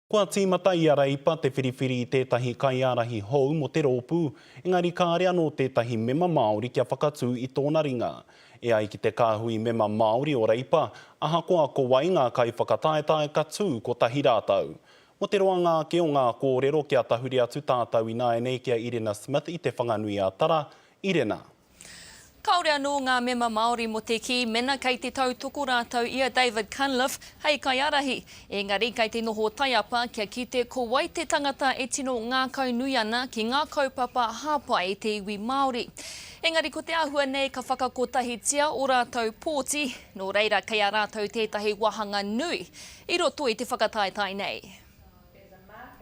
Kua tīmata i a Reipa te whiriwhiri i tētahi kaiārahi hou mō te rōpū, engari kāre anō tētahi mema Māori kia whakatū i tōna ringa. E ai ki te kāhui mema Māori o Reipa, ahakoa ko wai ngā kaiwhakataetae ka tū kotahi rātou. Mō te roanga ake o ngā kōrero kia tahuri atu tātou ināianei ki a Irena Smith i Te Whanganui-a-Tara. Irena. Kāore anō ngā mema Māori mō te kī mena kei te tautoko rātou i a David Cunliffe hei kaiārahi, engari kei te noho taiapa kia kite ko wai te tangata e tino ngākaunui ana ki ngā kaupapa hāpai i te iwi Māori. Engari ko te āhua nei ka whakakotahitia ō rātou pōti, nō reira kei a rātou tētahi wāhanga nui i roto i te whakataetae nei.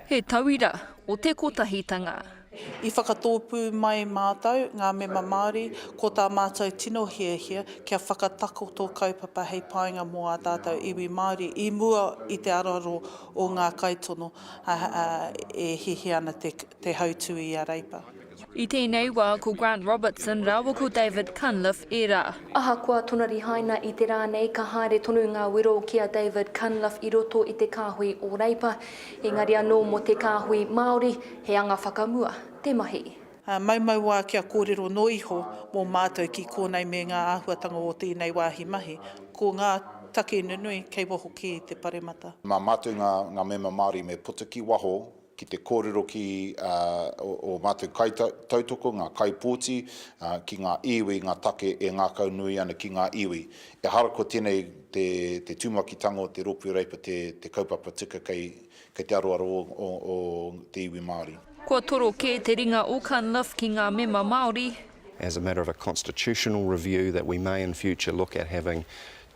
He tauira o te kotahitanga. I whakatōpū mai mātou, ngā mema Māori, ko tā mātou tino hiahia kia whakatakoto kaupapa hei painga mō ā tātou iwi Māori i mua i te aroaro o ngā kaitono e hiahia ana te hautū i a Reipa. I tēnei wā ko Grant Robertson rāua ko David Cunliffe ērā. Ahakoa tona rihaina i te rā nei ka haere tonu ngā wero ki a David Cunliffe i roto i te kāhui o Reipa, engari anō mō te kāhui Māori, he anga whakamua te mahi. Maumau wā kia kōrero noa iho mō mātou ki kōnei me ngā āhuatanga o tēnei wāhi mahi, ko ngā take nunui kei waho kē i te paremata. Mā mātou ngā mema Māori me puta ki waho ki te kōrero ki ō mātou kaitautoko, ngā kaipōti, ki ngā iwi, ngā take e ngākaunui ana ki ngā iwi. Ehara ko tēnei te tūmakitanga o te Rōpū Reipa te kaupapa tika kei te aroaro o te iwi Māori. Kua toro kē te ringa o Cunliffe ki ngā mema Māori. As a matter of a constitutional review that we may in future look at having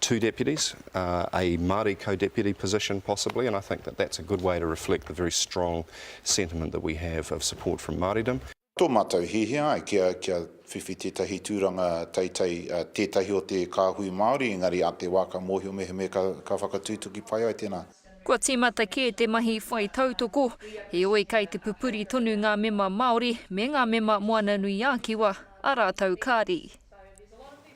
two deputies, uh, a Māori co-deputy position possibly, and I think that that's a good way to reflect the very strong sentiment that we have of support from Māoridom. Tō mātou hiahia ai kia, kia whiwhi tētahi tūranga teitei, uh, tētahi o te kāhui Māori, engari a te wā ka mōhio mehemea ka, ka whakatutuki pai ai tēnā. Kua tīmata kē te mahi whai tautoko, heoi kei te pupuri tonu ngā mema Māori me ngā mema Moana-nui-ā-Kiwa a rātou kāri.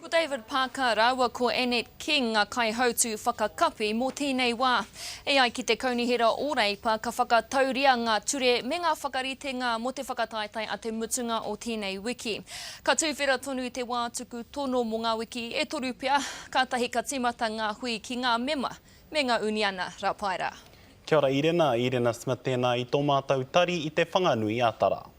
Ko David Parker rāua ko Annette King ngā kaihautū whakakapi mō tēnei wā. E ai ki te Kaunihera o Reipa ka whakatauria ngā ture me ngā whakaritenga mō te whakataetae a te mutunga o tēnei wiki. Ka tuwhera tonu te wā tuku tono mō ngā wiki e toru pea, kātahi ka tīmata ngā hui ki ngā mema me ngā uniana Rapaera. Kia ora Irena, Irena Smith tēnā i tō mātou tari i Te Whanganui a Tara.